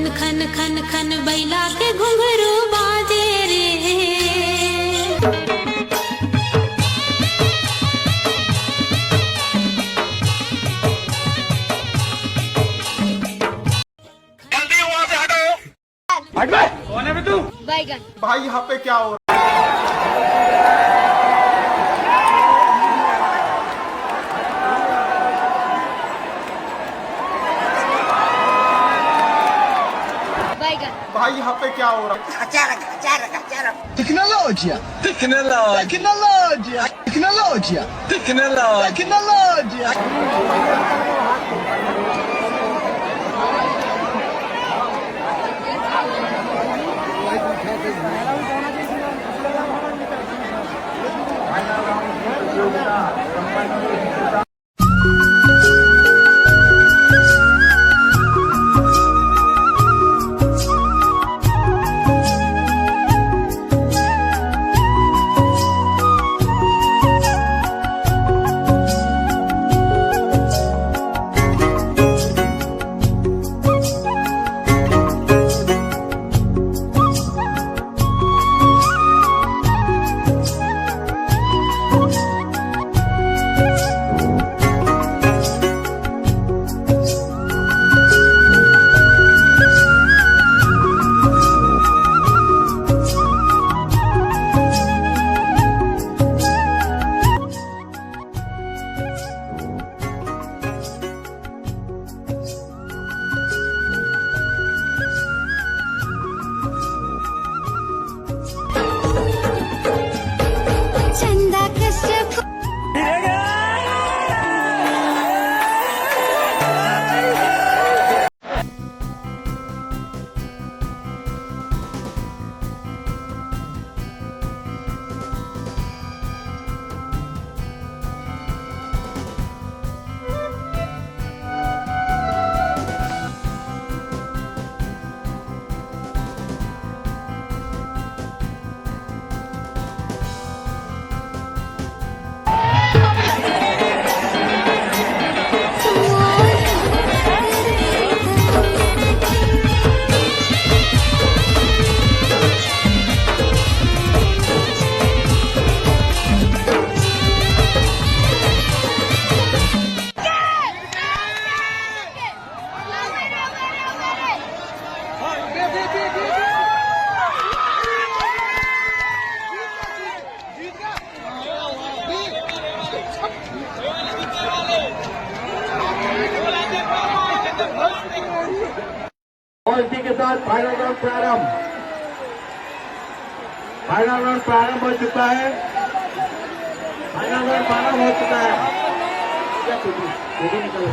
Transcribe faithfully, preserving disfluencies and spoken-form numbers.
खन खन खन बैला के घुंघरू बाजे रे। जल्दी वहाँ से हटो। हट बे। कौन है बे तू? बैगन। भाई, यहाँ पे क्या हो रहा है? बैगन। भाई, यहाँ पे क्या हो रहा है? अचानक, अचानक, अचानक। Tecnologia. Tecnologia. Tecnologia. Tecnologia. Tecnologia. Tecnologia. चंदा कश्यप। और इसी के साथ फाइनल राउंड प्रारंभ। फाइनल राउंड प्रारंभ हो चुका है। फाइनल राउंड प्रारंभ हो चुका है। क्या बेबी, बेबी निकल।